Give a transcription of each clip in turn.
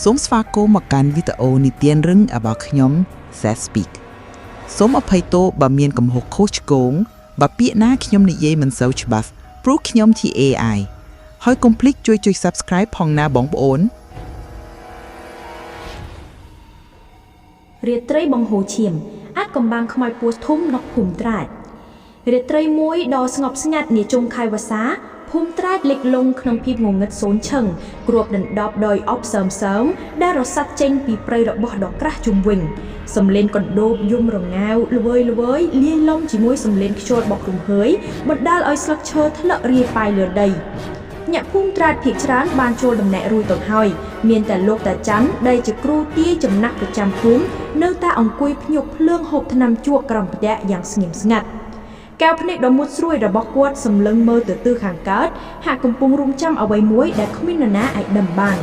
សូមស្វាគមន៍មកកាន់វីដេអូនិទានរឿងរបស់ខ្ញុំ Seth Speak សូមអភ័យទោសបើមានកំហុសខុសឆ្គងបើពាក្យណាខ្ញុំនិយាយមិនសូវច្បាស់ព្រោះខ្ញុំជា AI ហើយកុំភ្លេចជួយចុច Subscribe ផងណាបងប្អូន រាត្រីបង្ហូរឈាមអាចកំបាំងខ្មោចពោះធំនៅភូមិត្រាចរាត្រីមួយដ៏ស្ងប់ស្ងាត់នាចុងខែវស្សាភូមិត្រាចលិចលង់ក្នុងភាពងងឹតសូន្យឈឹងគ្របដណ្ដប់ដោយអបសើមសើមដែលរសាត់ចេញពីព្រៃរបស់ដ៏ក្រាស់ជុំវិញសំលេងកណ្ដូបយំរងាវល្វើយល្វើយលាយឡំជាមួយសំលេងខ្យល់បក់រំហើយបណ្ដាលឲ្យស្លឹកឈើធ្លាក់រាយប៉ាយលើដី អ្នកភូមិត្រាចភាគច្រើនបានចូលតំណែងរួចទៅហើយមានតែលោកតាច័ន្ទដែលជាគ្រូទាយចំណាស់ប្រចាំភូមិនៅតែអង្គុយភ្ញាក់ភ្លើងហូបថ្នាំជក់ក្រោមផ្ទះយ៉ាងស្ងៀមស្ងាត់កែវភ្នែកដ៏មុតស្រួយរបស់គាត់សម្លឹងមើលទៅទិសខាងកើតហាក់កំពុងរង់ចាំអ្វីមួយដែលគ្មាននរណាអាចដឹងបាន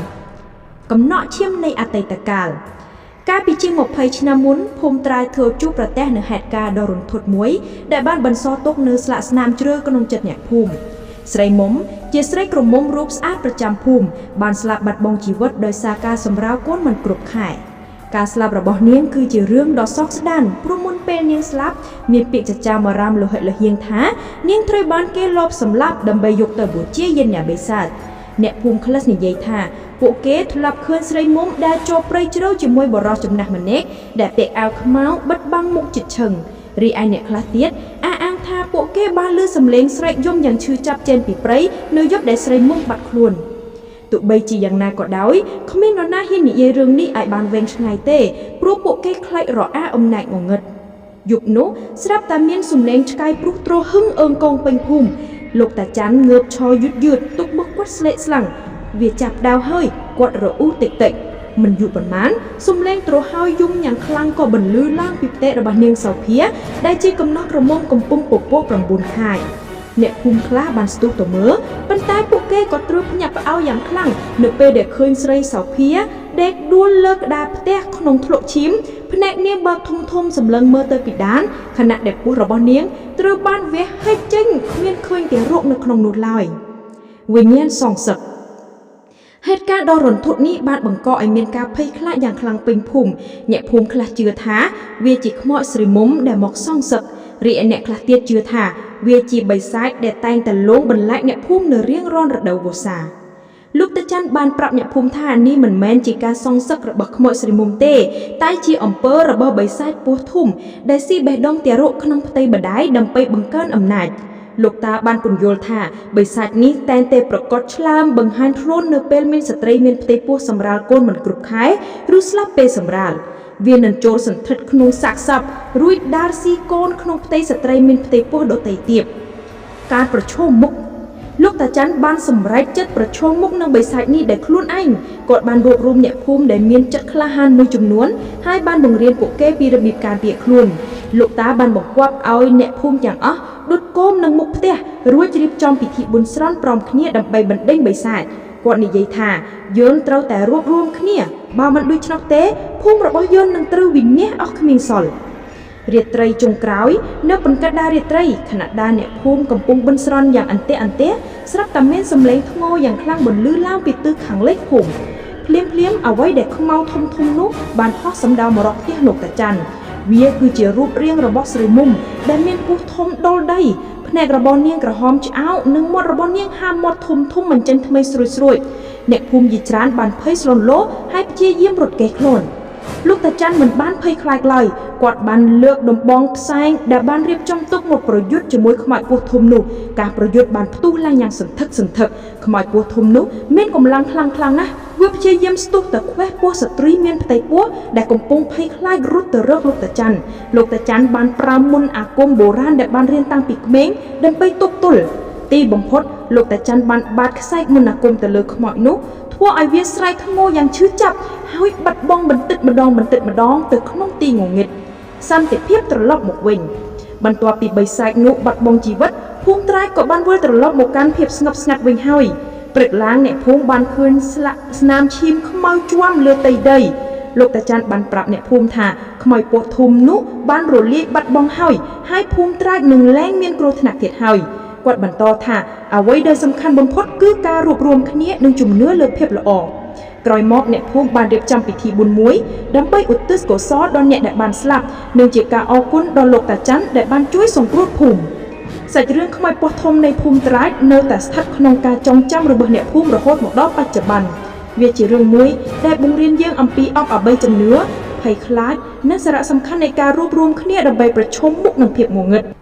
កំណក់ឈាមនៃអតីតកាលកាលពីជាង20ឆ្នាំមុនភូមិត្រាយធ្វើជួបប្រទះនឹងហេតុការណ៍ដ៏រន្ធត់មួយដែលបានបន្សល់ទុកនូវស្លាកស្នាមជ្រៅក្នុងចិត្តអ្នកភូមិស្រីមុំជាស្រីក្រមុំរូបស្អាតប្រចាំភូមិបានស្លាប់បាត់បង់ជីវិតដោយសារការសម្រាលកូនមិនគ្រប់ខែការស្លាប់របស់នាងគឺជារឿងដ៏សោកស្ដាយព្រោះមុនពេលនាងស្លាប់មានពាក្យចចាមអារាមលោហិតលហៀងថានាងត្រូវបានគេលបសម្លាប់ដើម្បីយកទៅបូជាយញ្ញបិសាចអ្នកភូមិខ្លះនិយាយថាពួកគេធ្លាប់ឃើញស្រីមុំដែលចូលព្រៃជ្រៅជាមួយបុរសចំណាស់ម្នាក់ដែលពាក់អាវខ្មៅបិទបាំងមុខជិតឈឹងរីឯអ្នកខ្លះទៀតអះអាងថាពួកគេបានលឺសំឡេងស្រែកយំយ៉ាងឈឺចាប់ចេញពីព្រៃនៅយប់ដែលស្រីមុំបាត់ខ្លួនទោះបីជាយ៉ាងណាក៏ដោយគ្មាននរណាហ៊ាននិយាយរឿងនេះឲ្យបានវែងឆ្ងាយទេព្រោះពួកគេខ្លាចរអាអំណាចងងឹតយប់នោះស្រាប់តែមានសំឡេងឆ្កែព្រុសទ្រហឹងអើងកងពេញភូមិលោកតាច័ន្ទងើបឈរយឺតយឺតទុកមុខគាត់ស្លេកស្លាំងវាចាប់ដាវហើយគាត់រអ៊ូតិចតិចមិនយូរប៉ុន្មានសំឡេងទ្រហើយយំយ៉ាងខ្លាំងក៏បន្លឺឡើងពីផ្ទះរបស់នាងសោភាដែលជាកំណោះក្រមុំកំពុងពពោះ9ខែអ្នកភូមិខ្លះបានស្ទុះទៅមើលប៉ុន្តែពួកគេក៏ត្រូវភ្ញាក់ផ្អើលយ៉ាងខ្លាំងនៅពេលដែលឃើញស្រីសោភាដេកដួលលើក្តារផ្ទះក្នុងធ្លុកឈាមភ្នែកនាងបើកធំធំសម្លឹងមើលទៅពីដានខណៈដែលពោះរបស់នាងត្រូវបានវះហែកចេញគ្មានឃើញទារកនៅក្នុងនោះឡើយវិញ្ញាណសងសឹកហេតុការណ៍ដ៏រន្ធត់នេះបានបង្កឲ្យមានការភ័យខ្លាចយ៉ាងខ្លាំងពេញភូមិអ្នកភូមិខ្លះជឿថាវាជាខ្មោចស្រីមុំដែលមកសងសឹករីឯអ្នកខ្លះទៀតជឿថាវាជាបិសាចដែលតែងតែលងបន្លាចអ្នកភូមិនៅរៀងរាល់រដូវវស្សាលោកតាច័ន្ទបានប្រាប់អ្នកភូមិថានេះមិនមែនជាការសងសឹករបស់ខ្មោចស្រីមុំទេតែជាអំពើរបស់បិសាចពោះធំដែលស៊ីបេះដូងទារកក្នុងផ្ទៃម្ដាយដើម្បីបង្កើនអំណាចលោកតាបានពន្យល់ថាបិសាចនេះតែងតែប្រកាសឆ្លើមបង្ហាញខ្លួននៅពេលមានស្ត្រីមានផ្ទៃពោះសម្រាលកូនមិនគ្រប់ខែឬស្លាប់ពេលសម្រាលវានឹងចូលសន្ធិដ្ឋក្នុងសាកសពរួចដើរស៊ីកូនក្នុងផ្ទៃស្ត្រីមានផ្ទៃពោះដទៃទៀតការប្រឈមមុខលោកតាច័ន្ទបានសម្រេចចិត្តប្រឈមមុខនឹងបិសាចនេះដោយខ្លួនឯងគាត់បានរួបរวมអ្នកភូមិដែលមានចិត្តក្លាហានមួយចំនួនហើយបានបង្រៀនពួកគេពីរបៀបការពារខ្លួនលោកតាបានបង្គាប់ឲ្យអ្នកភូមិទាំងអស់ដុតគោមនឹងមុខផ្ទះរួចរៀបចំពិធីបុណ្យស្រន់ព្រមគ្នាដើម្បីបណ្ដេញបិសាចគាត់និយាយថាយើងត្រូវតែរួបរวมគ្នាបើមិនដូច្នោះទេភូមិរបស់យើងនឹងត្រូវវិនាសអស់គ្មានសល់រាត្រីចុងក្រោយនៅប៉ុនកណ្ដាលរាត្រីខណៈដែលអ្នកភូមិកំពុងបិណ្ឌស្រន់យ៉ាងអន្ទះអន្ទះស្រាប់តែមានសំឡេងធ្ងោយ៉ាងខ្លាំងបន្លឺឡើងពីទិសខាងលិចភូមិភ្លាមភ្លាមអ្វីដែលខ្មៅធំធំនោះបានហោះសម្ដៅមករកផ្ទះលោកតាច័ន្ទវាគឺជារូបរាងរបស់ស្រីមុំដែលមានពោះធំដុលដីភ្នែករបស់នាងក្រហមឆ្អៅនិងមាត់របស់នាងហាមាត់ធំធំបញ្ចេញថ្មីស្រួយស្រួយអ្នកភូមិជាច្រើនបានភ័យស្លន់លោហើយព្យាយាមរត់គេចខ្លួនលោកតាច័ន្ទមិនបានភ័យខ្លាចឡើយគាត់បានលើកដំបងផ្សែងដែលបានរៀបចំទុកមកប្រយុទ្ធជាមួយខ្មោចពោះធំនោះការប្រយុទ្ធបានផ្ទុះឡើងយ៉ាងសន្ធឹកសន្ធាប់ខ្មោចពោះធំនោះមានកម្លាំងខ្លាំងខ្លាំងណាស់វាព្យាយាមស្ទុះទៅខ្វេះពោះស្ត្រីមានផ្ទៃពោះដែលកំពុងភ័យខ្លាចរត់ទៅរកលោកតាច័ន្ទលោកតាច័ន្ទបានប្រើមន្តអាគមបុរាណដែលបានរៀនតាំងពីក្មេងដើម្បីទប់ទល់ទីបំផុតលោកតាច័ន្ទបានបាតខ្សែមន្តអាគមទៅលើខ្មោចនោះធ្វើឲ្យវាស្រែកធ្ងោយ៉ាងឈឺចាប់ហើយបាត់បង់បន្តិចម្ដងបន្តិចម្ដងទៅក្នុងទីងងឹតសន្តិភាពត្រឡប់មកវិញបន្ទាប់ពីបិសាចនោះបាត់បង់ជីវិតភូមិត្រាចក៏បានវិលត្រឡប់មកកាន់ភាពស្ងប់ស្ងាត់វិញហើយព្រឹកឡើងអ្នកភូមិបានឃើញស្លាកស្នាមឈាមខ្មៅជាំលើផ្ទៃដីលោកតាច័ន្ទបានប្រាប់អ្នកភូមិថាខ្មោចពោះធំនោះបានរលាយបាត់បង់ហើយហើយភូមិត្រាចនឹងលែងមានគ្រោះថ្នាក់ទៀតហើយគាត់បន្តថាអ្វីដែលសំខាន់បំផុតគឺការរួបរวมគ្នានិងជំនឿលើភាពល្អ ក្រោយមកអ្នកភូមិបានរៀបចំពិធីបុណ្យមួយដើម្បីឧទ្ទិសកុសលដល់អ្នកដែលបានស្លាប់និងជាការអរគុណដល់លោកតាច័ន្ទដែលបានជួយសង្គ្រោះភូមិសាច់រឿងខ្មោចពស់ធំនៃភូមិត្រាចនៅតែស្ថិតក្នុងការចងចាំរបស់អ្នកភូមិរហូតមកដល់បច្ចុប្បន្នវាជារឿងមួយដែលបង្រៀនយើងអំពីអបអបិយជំនឿភ័យខ្លាចនិងសារៈសំខាន់នៃការរួបរួមគ្នាដើម្បីប្រឈមមុខនឹងភាពងងឹត។